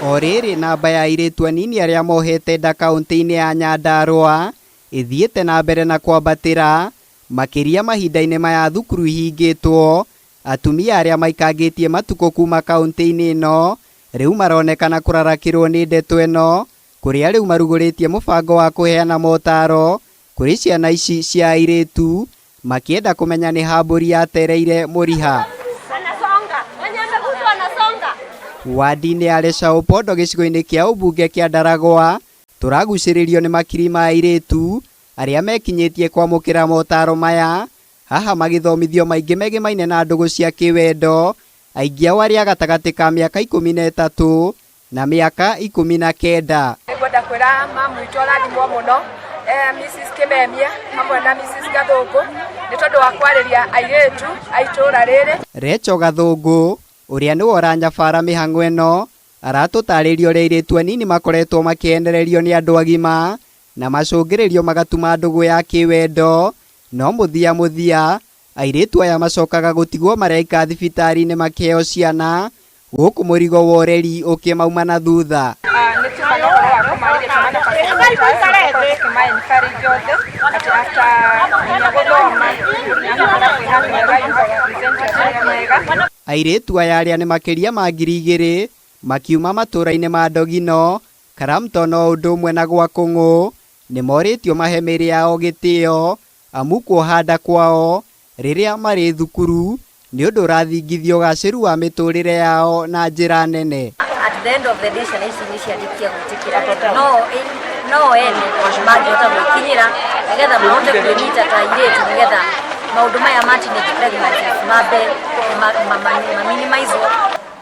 O rĩrĩ namba ya airĩtu anini arĩa mohete nda kaũntĩ-inĩ ya Nyandarua ĩthiĩte na mbere na kwambatĩra, makĩria mahinda-inĩ maya thukuru ihingĩtwo, atumia arĩa maikangĩtie matukũ kuma kaũntĩ-inĩ ĩno rĩu maronekana kũrarakĩrwo nĩ ndeto ĩno, kũrĩa rĩu marugũrĩtie mũbango wa kũheana motaro kũrĩ ciana ici cia airĩtu makĩenda kũmenya nĩ ha mbũri yatereire mũriha. Wadi-inĩ ya Leshau-Opondo gĩcigo-inĩ kĩa ũmbunge kĩa Ndaragwa, tũragucĩrĩrio nĩ makiri ma airĩtu arĩa mekinyĩtie kwamũkĩra motaro maya, haha magĩthomithio maingĩ megimaine na ndũgũ cia kĩwendo, aingĩ ao arĩa gatagatĩ ka mĩaka 13 na mĩaka 19. Nĩngwenda kwĩra mamu witũ arathimwo mũno Mrs Kimemia hamwe na Mrs Gathũngũ nĩ tondũ wa kwarĩria airĩtu a itũũra rĩrĩ. Recho Gathũngũ, ũrĩa nĩwe ũranyabara mĩhang'o ĩno, aratũtarĩria ũrĩa airĩtu anini makoretwo makĩhenererio nĩ andũ agima na macũngĩrĩrio magatuma ndũgũ ya kĩwendo, no mũthia mũthia airĩtu aya macokaga gũtigwo marĩ aika thibitarĩ-inĩ makĩheo ciana gũkũ mũrigo wa ũreri ũkĩmauma na thutha. Nĩ tuma na ũhoro wa kũmarĩria tuma na facilitators tũkĩma encourage othe atĩ after nginya gũthoma mũndũ nĩ abatara kwĩhaka wega, you have to present yourself wega. Airĩtu aya arĩa nĩ makĩria ma 2000 makiuma matũũra-inĩ ma Ndogino, Karamton o ũndũ ũmwe na Gwakũng'ũ nĩ morĩtio mahe mĩĩrĩ yao gĩtĩo amu kuoha nda kwao rĩrĩa marĩ thukuru nĩ ũndũ ũrathingithia ũgacĩru wa mĩtũrĩre yao na njĩra nene. At the end of the day ciana ici nĩ ciarĩkia gwĩtĩkĩra tondũ no ene mangĩhota gwĩkinyĩra nĩgetha mahote kwĩnyita ta airĩtu nĩgetha maũndũ maya ma teenage pregnancies mambe ma-minimize-wo.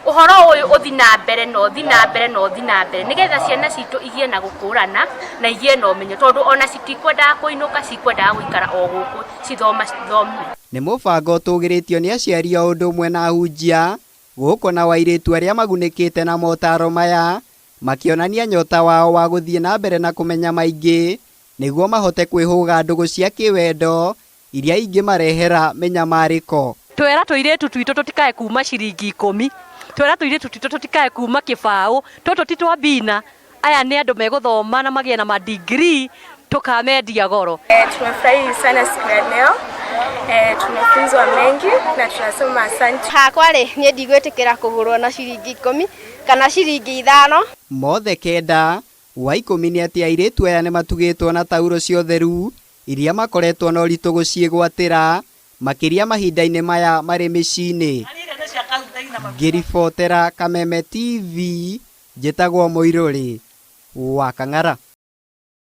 Ũhoro ũyũ ũthi na mbere na ũthi na mbere na ũthi na mbere nĩgetha ciana citũ igĩe na gũkũrana na igĩe na ũmenyo tondũ ona citikwendaga kũinũka, cikwendaga gũikara o gũkũ cithoma cithome. Nĩ mũbango ũtũgĩrĩtio nĩ aciari o ũndũ ũmwe na ahunjia gũkũ nao airĩtu arĩa magunĩkĩte na motaro maya makĩonania nyota wao wa gũthiĩ na mbere na kũmenya maingĩ nĩguo mahote kwĩhũga ndũgũ cia kĩwendo iria ingĩmarehera mĩnyamarĩko. Twera tũirĩtu twitũ tũtikae kuma ciringi 10, twera tũirĩtu twitũ tũtikae kuma kĩbaũ, tũtũ ti twa mbina, aya nĩ andũ megũthoma na magĩe na ma degree tũkamendia goro. Tumefurahi sana siku ya leo. Tumefunzwa mengi na tunasema asante. Hakwa rĩ, niĩ ndigwĩtĩkĩra kũgũrwo na ciringi 10 kana ciringi 5. Mothe kenda wa 10 nĩ atĩ airĩtu aya nĩ matugĩtwo na tauro cia ũtheru iria makoretwo na ũritũ gũciĩgwatĩra makĩria mahinda-inĩ maya marĩ mĩciĩ-inĩ. Ngĩribotera Kameme TV, njĩtagwo Mũirũrĩ wa Kang'ara.